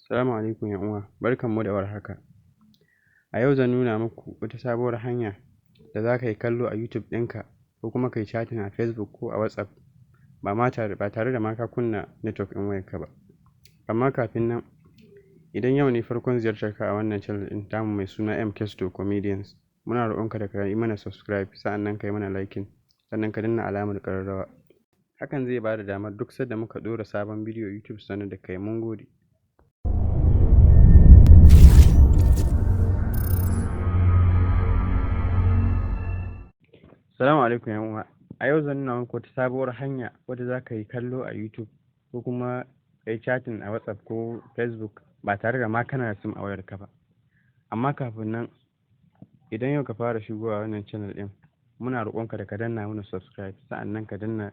Salamu alaikum 'yan uwa, barkanmu da warhaka. A yau zan nuna muku wata sabuwar hanya da za ka yi kallo a YouTube ɗinka ko kuma ka yi chatting a Facebook ko a WhatsApp ba tare da ma ka kunna network ɗin wayarka ba. Amma kafin nan, idan yau ne farkon ziyartarka a wannan channel ɗin tamu mai suna M Kesto Comedians, muna roƙonka da ka yi mana subscribe, sa'annan ka yi mana liking, sannan ka danna alamar ƙararrawa. Hakan zai ba da damar duk sanda muka ɗora sabon bidiyo YouTube su sanar da kai. Mun gode. Salamu alaikum 'yan uwa. A yau zan nuna muku wata sabuwar hanya wadda za ka yi kallo a YouTube ko kuma ka yi chatting a WhatsApp ko Facebook ba tare da ma kana da SIM a wayarka ba. Amma kafin nan, idan yau ka fara shigowa wannan channel ɗin, muna roƙonka da ka danna mana subscribe, sa'annan ka danna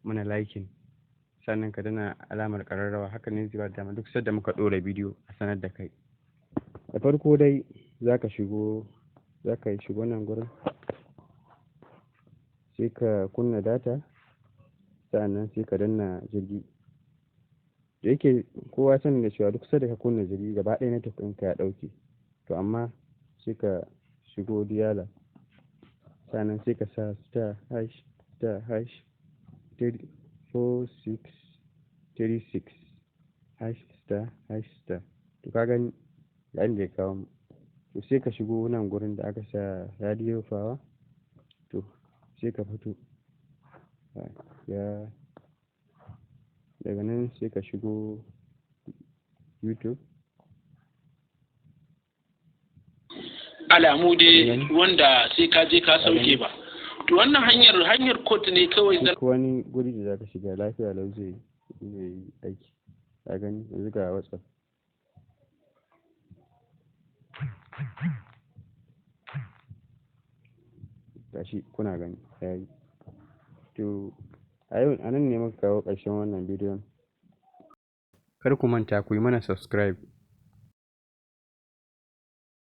mana liking, sannan ka danna alamar ƙararrawa. Hakan ne zai ba da dama duk sanda muka ɗora bidiyo a sanar da kai. Da farko dai za ka shigo, za ka shigo nan gurin, sai ka kunna data, sa'annan sai ka danna jirgi. Da yake kowa sani da cewa duk sanda ka kunna jirgi, gaba ɗaya network ɗinka ya ɗauke. To amma sai ka shigo dialer, sa'annan sai ka sa *#*#34636#*#*. To ka gani ga inda ya kawo mu. To sai ka shigo nan gurin da aka sa radio power. To sai ka fito ya daga nan, sai ka shigo YouTube. Alamu dai wanda sai ka je ka sauke ba. To wannan hanyar court ne kawai. Duk wani guri da zaka shiga, lafiya lau zai yi aiki. Ka gani, yanzu ga WhatsApp. Gashi kuna gani yayi. To a yau a nan ne muka kawo ƙarshen wannan bidiyon. Kar ku manta ku yi mana subscribe.